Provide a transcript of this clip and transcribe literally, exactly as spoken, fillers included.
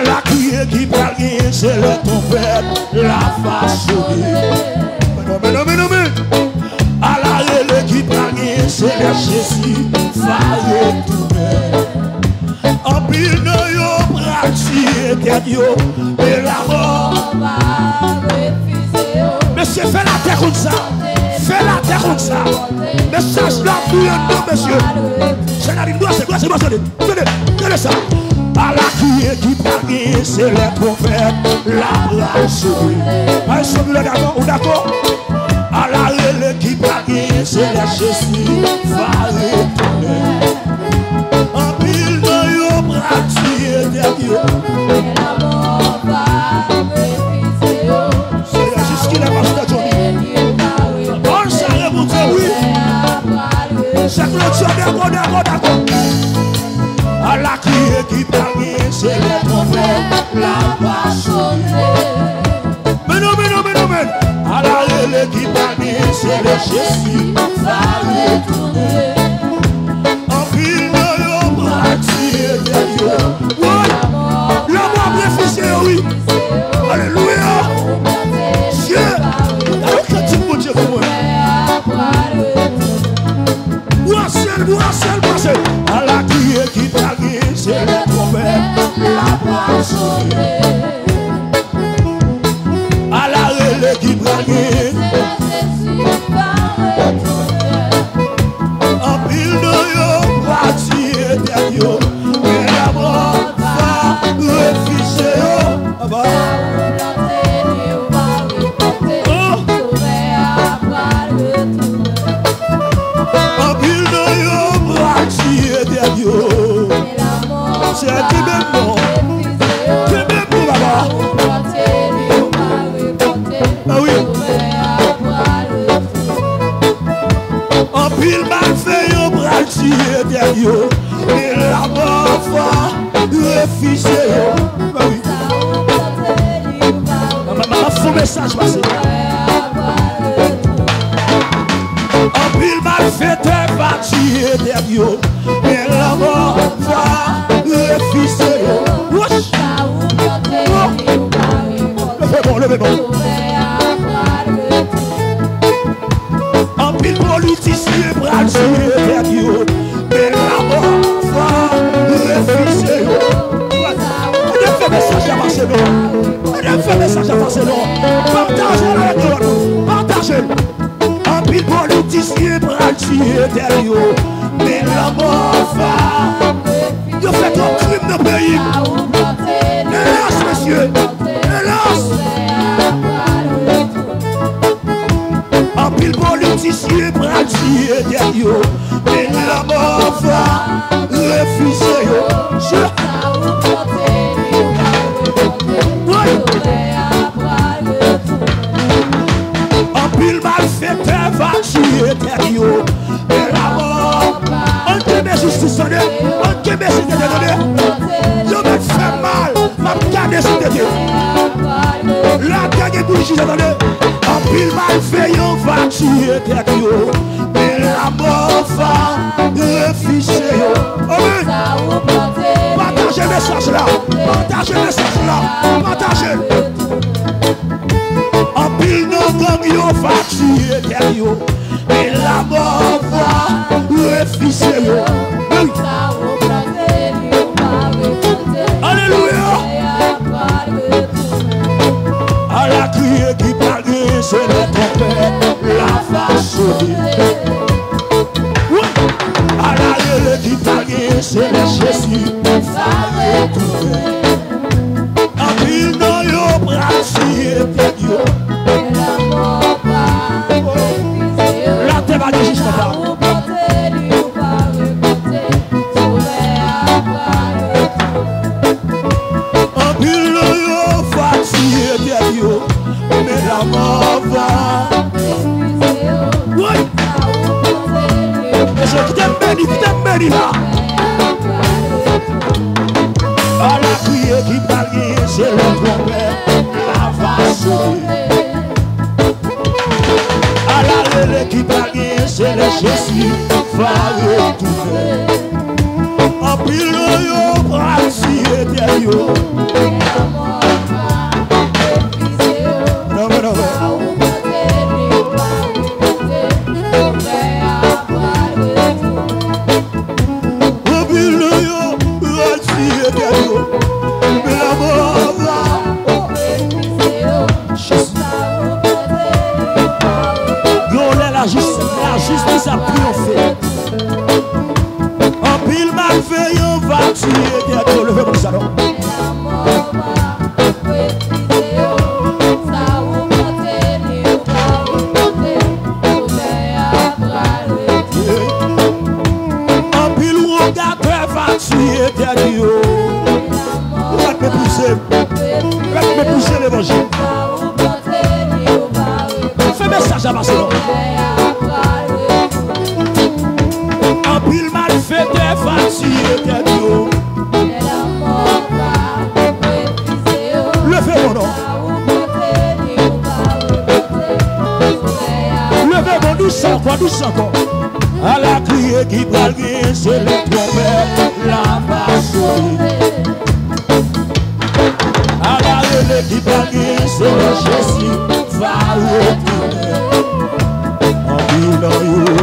Ala kriye ki pral genyen, se lè twonpèt la va sone. Men non, men non, men non, men. Ala rele ki pral genyen, se lè Jezi va retounen. Anpil nan yo pral tiye tèt yo, e lamò. Mesye, fè latè konn sa. Fè latè konn sa. Mesaj la pou yo, non, mesye. Jèn Alim, brase, brase, brase. Tande, tande sa. Ala kriye ki pral genyen, se lè twonpèt la pral sone. Ay, sone la dakò, ou dakò? Ala rele ki pral genyen, se lè Jezi va retounen. Anpil nan yo pral tiye tèt yo. Seyè, jiskilè, pastè Johnny? Pawòl sa remonte, wi. Chak lòt yo dakò, dakò, dakò. Ala kriye ki pral genyen, se lè twonpèt la va sone. Men non, men non, men non, men. Ala rele ki pral genyen, se lè Jezi va retounen. Anpil nan yo pral tiye tèt yo. Woy! Lanmò ap refize yo, wi. Alelouya! Dye! Gade yon kantik Bondye pou mwen. Brase l, brase l, brase l. Ala kriye ki pral genyen, se lè twonpèt la pral sone. Ala rele ki pral genyen. Anpil nan yo pral tiye tèt yo, men lamò va refize yo. Aba. Oh. Anpil nan yo pral tiye tèt yo. Seyè, kenbe m non. Kenbe m non, papa. Ah wi. Anpil malveyan pral tiye tèt yo, men lamò va refize yo. Ah wi. M ap fè yon mesaj pase. Anpil malfetè va tiye tèt yo, men lamò va refize yo. Wouch! Oh! Leve bon, leve bon. Anpil politisyen pral tiye tèt yo, men lamò va refize yo. Ede m fè mesaj la pase non. Ede m fè mesaj la pase non. Pataje l avèk yon lòt. Pataje l. Anpil politisyen pral tiye tèt yo, men lanmò va. Yo fè twòp krim nan peyi m. Elas, mesye. Elas. Anpil politisyen pral tiye tèt yo, men lanmò va refize yo. Je- Woy! Anpil malfetè va tiye tèt yo. Men lanmò. Ann kenbe jistis, tande. Ann kenbe sentete, tande. Yo mèt fè m mal, m ap gade sentete. Latè gen pou l jije, tande. Anpil malveyan va tiye tèt yo. Men lanmò va refize yo. Amèn. Pataje mesaj la. Pataje mesaj la. Pataje l. Anpil nan gang yo va tiye tèt yo, men lanmò va refize yo. Wi. Alelouya. Ala kriye ki pral genyen, se lè twonpèt la va sone. Wi. Ala rele ki pral genyen, se lè Jezi va retounen. Anpil nan yo pral tiye tèt yo. Latè pa gen jijman pa. Anpil nan yo va tiye tèt yo, men lanmò va. Woy! Mesye, kite m beni, kite m beni la. Ala kriye ki pral genyen, se lè twonpèt la va sone. Ala rele ki pral genyen, se lè Jezi va retounen. Anpil nan yo Ratire tèt yo. Non, non, non. Anpil nan yo ratire tèt yo. Men lanmò va. Jezi. Yon lè lajis-, lajistis ap triyonfe. Anpil malveyan va tiye tèt yo. Leve moun sa non. Anpil wogatè va tiye tèt yo. Ou pa t meprize. Ou pa t meprize levanjil. Fè mesaj la pase non. Anpil malfetè va tiye tèt yo. Leve men w non. Leve men w, dousan ankò, dousan ankò. Ala kriye ki pral genyen, se lè twonpèt la va sone. Ala rele ki pral genyen, se lè Jezi va retounen. Anpil nan yo